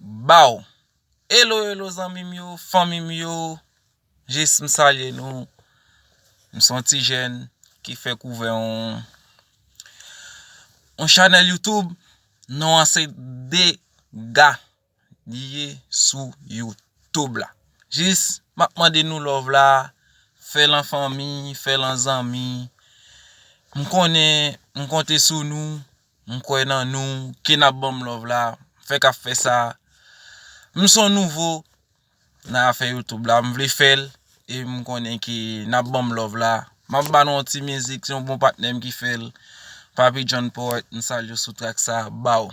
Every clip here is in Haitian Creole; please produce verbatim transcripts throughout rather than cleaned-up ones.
Baw. Hello, hello, zanmi m yo, fanmi m yo. Jis m salye nou. M se yon ti jèn ki fèk ouvè yon, yon chanèl YouTube. Non an se Dega. Li ye sou YouTube la. Jis, m ap mande nou love la. Fè l an fanmi, fè l an zanmi. M konnen, m konte sou nou. M kwè nan nou. Ke n ap ban m love la. Fèk ap fè sa. M se yon nouvo nan afè YouTube la. M vle fè l. E m konnen ke n ap ban m love la. M ap ba nou yon ti mizik. Se yon bon patnè m ki fè l. Papi John Poète, m salye w sou track sa. Baw.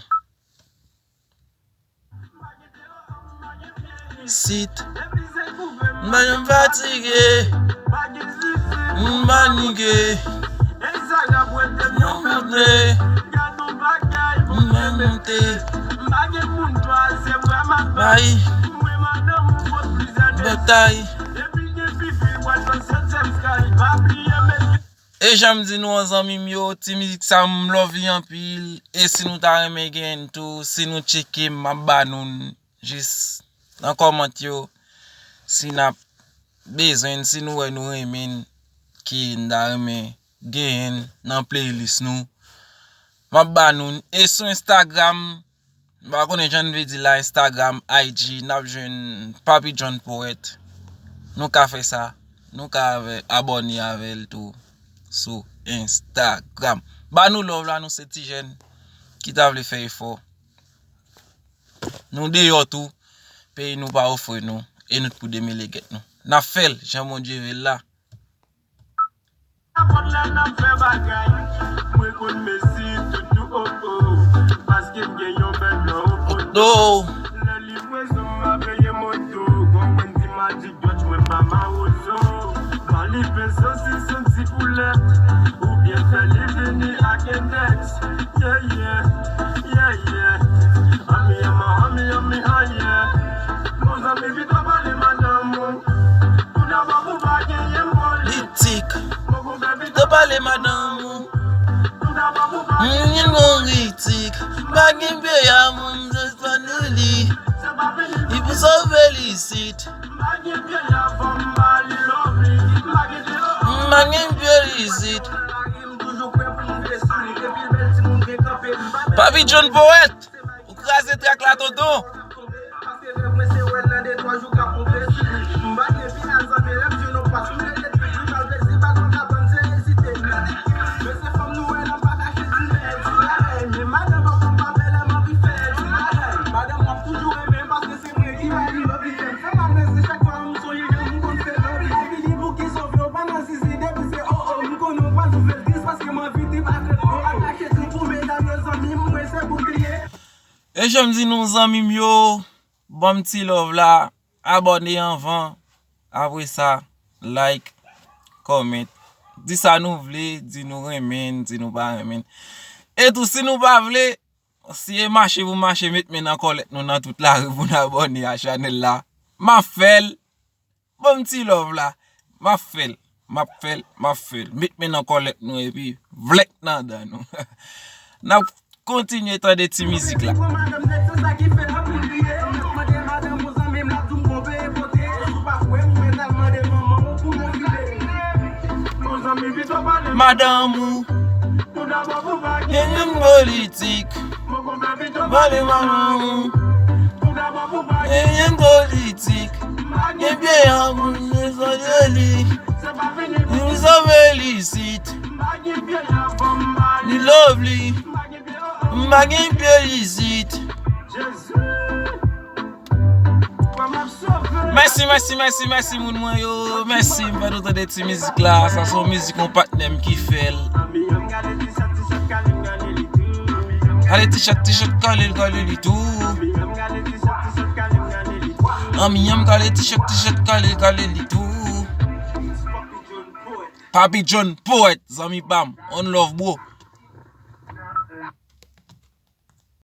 Sit. M pa janm fatige. M pa nige. M monte. M pa monte. Bay. Batay. E jan m di nou an, zanmi m yo, ti mizik sa m love li anpil. E si nou ta renmen gen n tou, si nou tcheke m, m ap ba nou n jis nan kòmant yo. Si n ap bezwen n, si nou wè nou renmen n, ki n ta renmen genyen n nan playlist nou, m ap ba nou n. E sou Instagram, m pa konnen jan n vle di la, Instagram, I G, n ap jwenn Papi John Poète. Nou ka fè sa. Nou ka avè, abòne avè l tou sou Instagram. Ba nou love la, nou se ti jèn ki ta vle fè efò. Nou deyò tou, peyi nou pa ofri nou, e nou t pou demele gèt nou. N ap fè l, jan Bondye vle l la. Apot la n ap fè bagay. Mwen konn mesi toutou, oh, oh. Paske m gen yon bèl love. Oh, oh. Lè livwezon m a peye moto. Gon Wendy Magic Dutch, mwen pa mawozo. Ban li peso si se ti poulèt. Oubyen fè li vini ak endèks. Yeah, yeah, yeah, yeah. Ami, ama, ami, ami, ah, yeah. Mon zanmi, pito pale madanm ou. Pou dabò pou pa genyen politik. Politik. Pito pale madanm ou. Pou dabò pou pa genyen politik. M pa gen pye a moun, se pa nou li. Li pou sove li isit. M pa gen pye isit. Papi John Poète, ou kraze track la, tonton. E jan m di nou, zanmi m yo, ban m ti love la, abòne anvan, apre sa, like, comment, di sa nou vle, di nou renmen n, di nou pa renmen n. E tou, si nou pa vle, si e mache pou mache, met men nan kòlèt nou nan tout lari pou n abòne a chanèl la. M ap fè l. Ban m ti love la. M ap fè l. M ap fè l. M ap fè l. Met men nan kòlèt nou epi vlèk nan dan nou. N ap kontinye tande ti mizik la. Madanm ou. Gen menm politik. Pale madanm ou. Gen menm politik. Gen pye a moun, se sa de li. Li sove li isit. Li love li. M pa gen pye isit. Mèsi, mèsi, mèsi, mèsi, moun mwen yo. Mèsi, m fè nou tande ti mizik la. Sa se yon mizik yon patnè m ki fè l. Kale t-shirt, t-shirt kale l, kale li tou. Anmi an m kale t-shirt, t-shirt kale l, kale li tou. Papi John Poète, zanmi pa m. On love, bro.